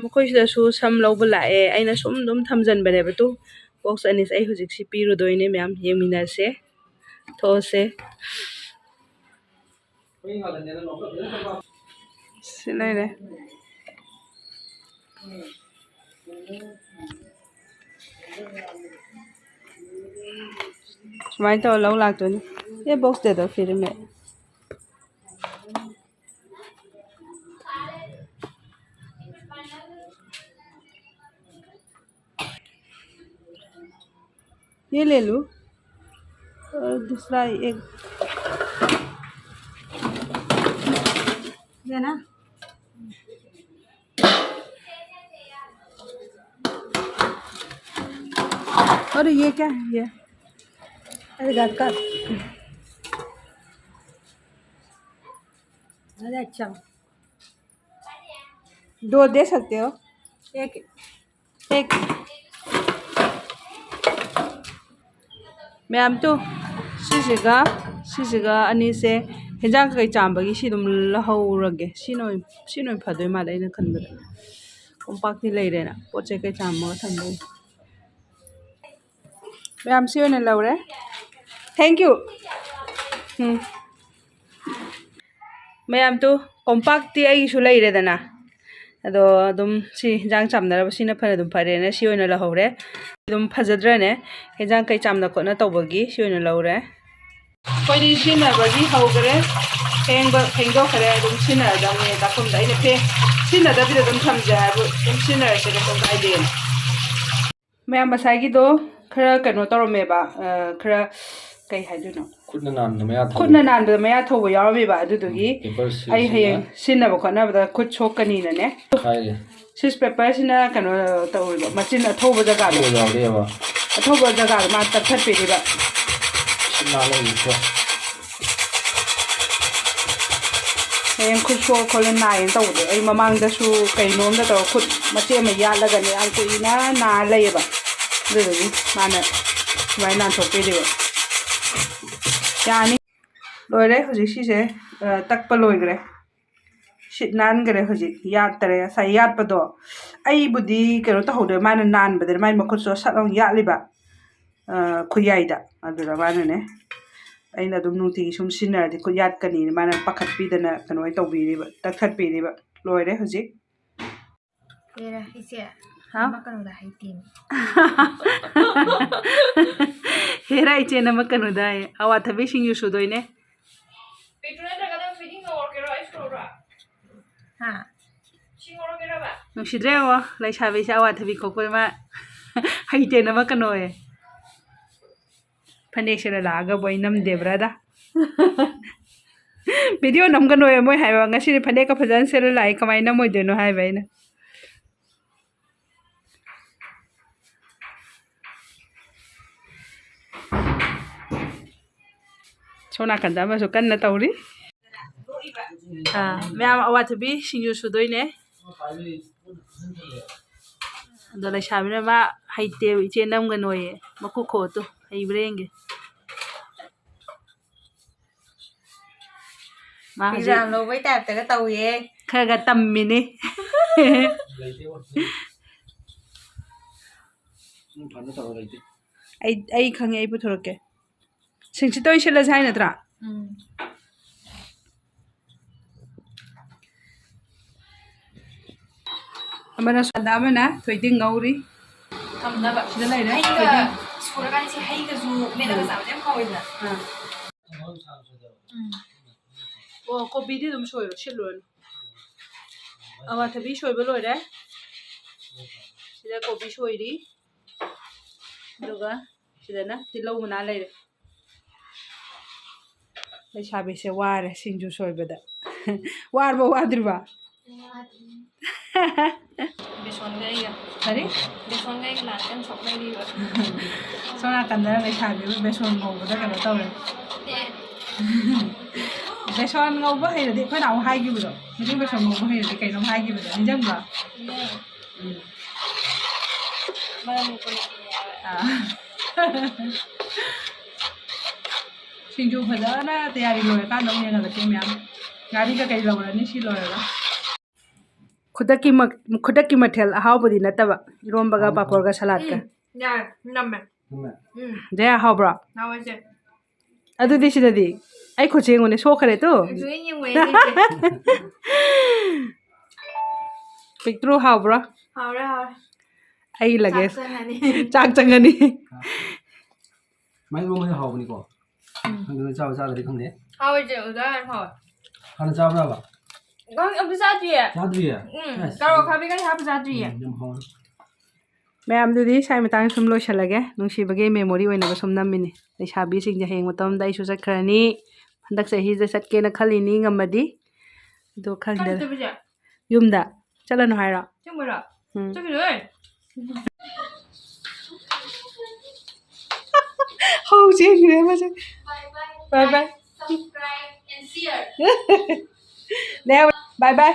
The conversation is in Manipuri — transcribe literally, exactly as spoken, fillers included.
ꯃꯈꯣꯏꯁꯤꯗꯁꯨ ꯁꯝ ꯂꯧꯕ ꯂꯥꯛꯑꯦ꯫ ꯑꯩꯅ ꯁꯨꯝ ꯑꯗꯨꯝ ꯊꯝꯖꯟꯕꯅꯦꯕ꯫ ꯇꯨ, ꯕꯣꯛꯁ ꯑꯅꯤꯁꯦ ꯑꯩ ꯍꯧꯖꯤꯛ ꯁꯤ ꯄꯤꯔꯨꯗꯣꯏꯅꯦ ꯃꯌꯥꯝ꯫ ꯌꯦꯡꯃꯤꯟꯅꯁꯦ꯫ ꯊꯣꯛꯑꯁꯦ꯫ ꯁꯤ ꯂꯩꯔꯦ꯫ ꯁꯨꯃꯥꯏꯅ ꯇꯧꯔ ꯂꯧ ꯂꯥꯛꯇꯣꯏꯅꯤ꯫ ये बॉक्स दे दो फिर मैं। ये ले लो। और दूसरा एक ये ना। और ये क्या है? ये अरे घर का। अरे अच्छा। दो दे सकते हो। एक एक ꯃꯌꯥꯝ ꯇꯨ, ꯁꯤꯁꯤꯒ ꯁꯤꯁꯤꯒ ꯑꯅꯤꯁꯦ ꯍꯦꯟꯖꯥꯡ ꯀꯩꯀꯩ ꯆꯥꯝꯕꯒꯤ ꯁꯤ ꯑꯗꯨꯝ ꯂꯧꯍꯧꯔꯒꯦ꯫ ꯁꯤꯅ ꯑꯣꯏꯅ ꯁꯤꯅ ꯑꯣꯏꯅ ꯐꯗꯣꯏ ꯃꯥꯜꯂꯦ꯫ ꯑꯩꯅ ꯈꯟꯕꯗ ꯀꯣꯝꯄꯥꯛꯇꯤ ꯂꯩꯔꯦꯅ ꯄꯣꯠ ꯆꯩ ꯀꯩ ꯆꯥꯝꯕꯒ ꯊꯝꯕꯒꯤ꯫ ꯃꯌꯥꯝ ꯁꯤ ꯑꯣꯏꯅ ꯂꯧꯔꯦ꯫ Thank you. ꯎꯝ꯫ ꯃꯌꯥꯝ ꯇꯨ, ꯀꯣꯝꯄꯥꯛꯇꯤ ꯑꯩꯒꯤꯁꯨ ꯂꯩꯔꯦꯗꯅ꯫ ꯑꯗꯣ ꯑꯗꯨꯝ ꯁꯤ ꯍꯦꯟꯖꯥꯡ ꯆꯥꯝꯅꯅꯕ ꯁꯤꯅ ꯐꯅ ꯑꯗꯨꯝ ꯐꯔꯦꯅ ꯁꯤ ꯑꯣꯏꯅ ꯂꯧꯍꯧꯔꯦ꯫ ꯑꯗꯨꯝ ꯐꯖꯗ꯭ꯔꯅꯦ? ꯍꯦꯟꯖꯥꯡ ꯀꯩ ꯆꯥꯝꯅ ꯈꯣꯠꯅ ꯇꯧꯕꯒꯤ ꯁꯤ ꯑꯣꯏꯅ ꯂꯧꯔꯦ꯫ ꯑꯩꯈꯣꯏꯗꯤ ꯁꯤꯖꯤꯟꯅꯕꯒꯤ ꯍꯧꯈ꯭ꯔꯦ꯫ ꯐꯦꯡꯕ ꯐꯦꯡꯗꯣꯛꯈ꯭ꯔꯦ꯫ ꯑꯗꯨꯝ ꯁꯤꯖꯤꯟꯅꯔꯗꯕꯅꯦ ꯆꯥꯛꯈꯨꯝꯗ꯫ ꯑꯩꯅ ꯐꯦꯡ-, ꯁꯤꯖꯤꯟꯅꯗꯕꯤꯗ ꯑꯗꯨꯝ ꯊꯝꯁꯦ ꯍꯥꯏꯕꯨ ꯑꯗꯨꯝ ꯁꯤꯖꯤꯟꯅꯔꯁꯦ, ꯀꯩꯁꯨꯝ ꯀꯥꯏꯗꯦꯅ꯫ ꯃꯌꯥꯝ ꯉꯁꯥꯏꯒꯤꯗꯣ ꯈꯔ ꯀꯩꯅꯣ ꯇꯧꯔꯝꯃꯦꯕ, ꯑ, ꯈꯔ ꯀꯩ ꯍꯥꯏꯗꯣꯏꯅꯣ? ꯈꯨꯠꯅ ꯅꯥꯟꯕꯗ ꯃꯌꯥ ꯊꯧꯕ꯫ ꯈꯨꯠꯅ ꯅꯥꯟꯕꯗ ꯃꯌꯥ ꯊꯧꯕ ꯌꯥꯎꯔꯝꯃꯦꯕ, ꯑꯗꯨꯗꯨꯒꯤ ꯎꯝ, paper ꯑꯩ ꯍꯌꯦꯡ ꯁꯤꯖꯤꯟꯅ- ꯁꯤꯖꯤꯟꯅꯕ ꯈꯣꯠꯅꯕꯗ ꯈꯨꯠ ꯁꯣꯛꯀꯅꯤꯅꯅꯦ꯫ ꯍꯥꯏꯔꯦ꯫ ꯁꯤꯁ paperꯁꯤꯅ ꯀꯩꯅꯣ ꯇꯧꯔꯤꯕ, ꯃꯆꯤꯟ ꯑꯊꯧꯕ ꯖꯒꯥꯗꯣ꯫ ꯑꯊꯧꯕ ꯌꯥꯎꯔꯦꯕ꯫ ꯑꯊꯧꯕ ꯖꯒꯥꯗꯣ ꯃꯥ ꯇꯛꯊꯠꯄꯤꯔꯤꯕ꯫ ꯁꯤ ꯅꯥꯜꯂꯛꯏꯀꯣ꯫ ꯍꯌꯦꯡ ꯈꯨꯠ ꯁꯣꯛ ꯈꯣꯠꯂ ꯅꯥꯏꯌꯦꯅ ꯇꯧꯕꯗꯣ, ꯑꯩ ꯃꯃꯥꯡꯗꯁꯨ ꯀꯩꯅꯣꯝꯗ ꯇꯧꯔ ꯈꯨꯠ ꯃꯆꯦꯠ ꯑꯃ ꯌꯥꯠꯂꯒꯅꯦ ꯌꯥꯝ ꯀꯨꯏꯅ ꯅꯥ ꯂꯩꯌꯦꯕ꯫ ꯑꯗꯨꯗꯨꯒꯤ ꯃꯥꯅ ꯁꯨꯃꯥꯏꯅ ꯅꯥꯟꯊꯣꯛꯄꯤꯔꯤꯕ꯫ ꯌꯥꯅꯤ꯫ ꯂꯣꯏꯔꯦ ꯍꯧꯖꯤꯛ ꯁꯤꯁꯦ, ꯑ, ꯇꯛꯄ ꯂꯣꯏꯈ꯭ꯔꯦ꯫ ꯁꯤꯠ ꯅꯥꯟꯈꯔꯦ ꯍꯧꯖꯤꯛ, ꯌꯥꯠꯇꯔꯦ꯫ ꯉꯁꯥꯏ ꯌꯥꯠꯄꯗꯣ ꯑꯩꯕꯨꯗꯤ ꯀꯩꯅꯣ ꯇꯧꯍꯧꯗ꯭ꯔꯦ, ꯃꯥꯅ ꯅꯥꯟꯕꯗꯅ ꯃꯥꯏ ꯃꯈꯨꯠꯁꯨ ꯁꯠ ꯂꯥꯎꯅ ꯌꯥꯠꯂꯤꯕ, ꯑ, ꯈꯨꯌꯥꯏꯗ꯫ ꯑꯗꯨꯗ ꯃꯥꯅꯅꯦ, ꯑꯩꯅ ꯑꯗꯨꯝ ꯅꯨꯡꯇꯤꯒꯤ ꯁꯨꯝ ꯁꯤꯖꯤꯟꯅꯔꯗꯤ ꯈꯨꯠ ꯌꯥꯠꯀꯅꯤꯅ ꯃꯥꯅ ꯄꯥꯈꯠꯄꯤꯗꯅ ꯀꯩꯅꯣ ꯇꯧꯕꯤꯔꯤꯕ, ꯇꯛꯊꯠꯄꯤꯔꯤꯕ꯫ ꯂꯣꯏꯔꯦ ꯍꯧꯖꯤꯛ꯫ ꯍꯦꯔꯥ, ꯏꯆꯦ, ꯍꯥꯎ? ꯑꯃ ꯀꯩꯅꯣꯗ ꯍꯩꯇꯦꯅꯦ꯫ ꯍꯦꯔꯥ, ꯏꯆꯦ, ꯅꯃ ꯀꯩꯅꯣꯗ ꯍꯥꯏꯌꯦ꯫ ꯑꯋꯥꯊꯕꯤ ꯁꯤꯡꯖꯨ ꯁꯨꯗꯣꯏꯅꯦ꯫ ꯄꯤꯛꯇ꯭ꯔꯨ ꯅꯠꯇ꯭ꯔꯒꯅ ꯊꯣꯏꯗꯤꯡ ꯉꯧꯔꯛꯀꯦꯔꯣ? ꯑꯩ ꯁꯨꯔꯛꯎꯔꯣ? ꯍꯥ? ꯁꯤ ꯉꯧꯔꯛꯀꯦꯔꯕ? ꯅꯨꯡꯁꯤꯗ꯭ꯔꯦ ꯌꯦꯡꯉꯣ, ꯂꯩꯁꯥꯕꯤꯁꯦ ꯑꯋꯥꯊꯕꯤ ꯈꯣꯛꯄꯗ ꯃꯥ ꯍꯩꯇꯦꯅ ꯑꯃ ꯀꯩꯅꯣꯌꯦ꯫ ꯐꯅꯦꯛ ꯁꯦꯠꯂ ꯂꯥꯛꯑꯒꯕꯨ ꯑꯩ ꯅꯝꯗꯦꯕ꯭ꯔꯥꯗ? ꯚꯤꯗꯤꯑꯣ ꯅꯝꯒꯅꯣꯌꯦ ꯃꯣꯏ ꯍꯥꯏꯕ꯫ ꯉꯁꯤꯗꯤ ꯐꯅꯦꯛꯀ ꯐꯖꯅ ꯁꯦꯠꯂ ꯂꯥꯛꯑꯦ, ꯀꯃꯥꯏꯅ ꯅꯝꯃꯣꯏꯗꯣꯏꯅꯣ ꯍꯥꯏꯕ ꯑꯩꯅ꯫ ꯁꯣꯝ ꯅꯥꯀꯟꯗ ꯑꯃꯁꯨ ꯀꯟꯅ ꯇꯧꯔꯤ꯫ ꯑꯥ, ꯃꯌꯥꯝ ꯑꯋꯥꯊꯕꯤ ꯁꯤꯡꯖꯨ ꯁꯨꯗꯣꯏꯅꯦ꯫ ꯑꯗꯣ ꯂꯩꯁꯥꯕꯤꯅ ꯃꯥ ꯍꯩꯇꯦ, ꯏꯆꯦ ꯅꯝꯒꯅꯣꯌꯦ꯫ ꯃꯀꯨ ꯈꯣꯠꯇꯣ ꯍꯩꯕ꯭ꯔꯥ ꯌꯦꯡꯒꯦ꯫ ꯃꯥ ꯍꯧꯖꯤꯛ ꯑꯦꯛꯖꯥꯝ ꯂꯧꯕꯩ ꯇꯥꯏꯞꯇꯒ ꯇꯧꯏꯌꯦ꯫ ꯈꯔ ꯈꯔ ꯇꯝꯃꯤꯅꯤ꯫ ꯑꯩ, ꯑꯩ ꯈꯪꯉꯦ, ꯑꯩ ꯄꯨꯊꯣꯔꯛꯀꯦ꯫ ꯁꯤꯡꯁꯤꯠꯇ ꯑꯣꯏꯅ ꯁꯤꯠꯂꯁꯦ ꯍꯥꯏ ꯅꯠꯇ꯭ꯔꯥ? ꯎꯝ꯫ ꯑꯃꯅ ꯁꯣꯗꯥ, ꯑꯃꯅ ꯊꯣꯏꯗꯤꯡ ꯉꯧꯔꯤ꯫ ꯊꯝꯅꯕ꯫ ꯁꯤꯗ ꯂꯩꯔꯦ ꯍꯩꯒ ꯊꯣꯏꯗꯤꯡ꯫ ꯁꯨꯔꯀꯥꯟꯗ ꯁꯤ ꯍꯩꯒꯁꯨ ꯃꯦꯠꯂꯒ ꯎꯝ꯫ ꯆꯥꯕꯁꯦ ꯌꯥꯝ ꯍꯥꯎꯋꯤꯗꯅ꯫ ꯑꯥ꯫ ꯎꯝ꯫ ꯑꯣ, ꯀꯣꯕꯤꯗꯤ ꯑꯗꯨꯝ ꯁꯣꯏꯔꯣ, ꯁꯤꯠꯂꯨꯔꯅꯨ꯫ ꯑꯋꯥꯊꯕꯤ ꯁꯣꯏꯕ ꯂꯣꯏꯔꯦ꯫ ꯁꯤꯗ ꯀꯣꯕꯤ ꯁꯣꯏꯔꯤ꯫ ꯑꯗꯨꯒ ꯁꯤꯗꯅ ꯇꯤꯜꯍꯧ ꯃꯅꯥ ꯂꯩꯔꯦ꯫ ꯂꯩꯁꯥꯕꯤꯁꯦ ꯋꯥꯔꯦ ꯁꯤꯡꯖꯨ ꯁꯣꯏꯕꯗ꯫ ꯋꯥꯔꯕꯣ, ꯋꯥꯗ꯭ꯔꯤꯕꯣ? ꯕꯦꯁꯣꯟꯒ ꯑꯩꯒ꯫ ꯀꯔꯤ? ꯕꯦꯁꯣꯟꯒ ꯑꯩꯒ ꯂꯥꯟ ꯀꯟꯅ ꯁꯣꯛꯅꯔꯤꯕ꯫ ꯁꯣꯝ ꯅꯥꯀꯟꯗꯅ ꯂꯩꯁꯥꯕꯤꯕꯨ ꯕꯦꯁꯣꯟ ꯉꯧꯕꯗ ꯀꯩꯅꯣ ꯇꯧꯔꯦ꯫ ꯑꯦ꯫ ꯕꯦꯁꯣꯟ ꯉꯧꯕ ꯍꯩꯔꯗꯤ, ꯑꯩꯈꯣꯏꯅ ꯑꯃꯨꯛ ꯍꯥꯏꯈꯤꯕꯗꯣ, ꯅꯨꯄꯤ ꯕꯦꯁꯣꯟ ꯉꯧꯕ ꯍꯩꯔꯗꯤ ꯀꯩꯅꯣꯝ ꯍꯥꯏꯈꯤꯕꯗꯣ, ꯅꯤꯡꯁꯤꯡꯕ꯭ꯔꯣ? ꯎꯝ꯫ ꯎꯝ꯫ ꯃꯔꯝ ꯃꯣꯛꯄ ꯅꯨꯄꯤꯅꯦ ꯍꯥꯏꯕ꯫ ꯑꯥ꯫ ꯁꯤꯡꯖꯨ ꯐꯖꯅ ꯇꯌꯥꯔꯤ ꯂꯣꯏꯔꯀꯥꯟꯗ ꯑꯃꯨꯛ ꯌꯦꯡꯍꯜꯂꯛꯀꯦ ꯃꯌꯥꯝ꯫ ꯉꯥꯔꯤꯒ ꯀꯩ ꯂꯧꯔꯅꯤ ꯁꯤ ꯂꯣꯏꯔꯒ? ꯈꯨꯗꯛꯀꯤ ꯃ- ꯈꯨꯗꯛꯀꯤ ꯃꯊꯦꯜ ꯑꯍꯥꯎꯕꯗꯤ ꯅꯠꯇꯕ, ꯏꯔꯣꯝꯕꯒ ꯄꯥꯄꯣꯔꯒ ꯁꯂꯥꯗꯀ꯫ ꯎꯝ, ꯌꯥꯔꯦ, ꯅꯝꯃꯦ꯫ ꯎꯝ꯫ ꯖꯌꯥ, ꯍꯥꯎꯕ꯭ꯔꯣ? ꯍꯥꯎꯋꯦ ꯆꯦ꯫ ꯑꯗꯨꯗꯤ ꯁꯤꯗꯗꯤ ꯑꯩ ꯈꯨꯠꯁꯦ ꯌꯦꯡꯉꯨꯅꯦ, ꯁꯣꯛꯈ꯭ꯔꯦ ꯇꯨ꯫ ꯂꯣꯏ ꯌꯦꯡꯉꯨꯔꯦ ꯆꯦ꯫ ꯄꯤꯛꯇ꯭ꯔꯨ ꯍꯥꯎꯕ꯭ꯔꯣ? ꯍꯥꯎꯔꯦ, ꯍꯥꯎꯔꯦ꯫ ꯑꯩ ꯆꯥꯛ ꯂꯒꯦꯖ꯫ ꯆꯪꯉꯅꯤ꯫ ꯆꯥꯛ ꯆꯪꯉꯅꯤ꯫ ꯃꯥꯏ ꯏꯔꯣꯟꯕꯁꯦ ꯍꯥꯎꯕꯅꯤꯀꯣ꯫ ꯎꯝ꯫ ꯈꯪꯗꯦ, ꯅꯣꯏ ꯆꯥꯕ ꯆꯥꯗ꯭ꯔꯗꯤ ꯈꯪꯗꯦ꯫ ꯍꯥꯎꯋꯦ ꯆꯦ, ꯑꯣꯖꯥ ꯌꯥꯝ ꯍꯥꯎꯋꯦ꯫ ꯍꯥꯟꯅ ꯆꯥꯕ꯭ꯔꯕ? ꯈꯪꯗꯦ, ꯑꯝꯇ ꯆꯥꯗ꯭ꯔꯤꯌꯦ꯫ ꯆꯥꯗ꯭ꯔꯤꯌꯦ? ꯎꯝ, ꯑꯁ꯫ ꯀꯥꯔꯣꯠ ꯑꯈꯥꯕꯤꯒꯗꯤ ꯍꯥꯞꯄ ꯆꯥꯗ꯭ꯔꯤꯌꯦ꯫ ꯎꯝ, ꯌꯥꯝ ꯍꯥꯎꯋꯦ꯫ ꯃꯌꯥꯝꯗꯨꯗꯤ ꯁ꯭ꯋꯥꯏ ꯃꯇꯥꯡꯗ ꯁꯨꯝ ꯂꯣꯏꯁꯤꯜꯂꯒꯦ꯫ ꯅꯨꯡꯁꯤꯕꯒꯤ ꯃꯦꯃꯣꯔꯤ ꯑꯣꯏꯅꯕ ꯁꯨꯝ ꯅꯝꯃꯤꯅꯤ꯫ ꯂꯩꯁꯥꯕꯤꯁꯤꯡꯁꯦ ꯍꯌꯦꯡ ꯃꯇꯝ ꯑꯝꯗ ꯑꯩꯁꯨ ꯆꯠꯈ꯭ꯔꯅꯤ꯫ ꯍꯟꯗꯛ ꯆꯍꯤꯁꯦ ꯆꯠꯀꯦꯅ ꯈꯜꯂꯤꯅꯤ, ꯉꯝꯃꯗꯤ꯫ ꯑꯗꯣ ꯈꯪꯗꯦ꯫ ꯀꯥꯏ ꯆꯠꯇꯣꯏꯕ ꯆꯦ? ꯌꯨꯝꯗ꯫ ꯆꯠꯂꯅꯨ ꯍꯥꯏꯔꯣ? ꯑꯁꯦꯡꯕꯩꯔꯣ? ꯎꯝ꯫ ꯆꯠꯈꯤꯔꯣꯏ꯫ ꯍꯧ ꯆꯦꯟꯈ꯭ꯔꯦ ꯃꯥꯁꯦ꯫ Bye bye. Bye bye. Like, subscribe and share. ꯅꯦ, bye bye.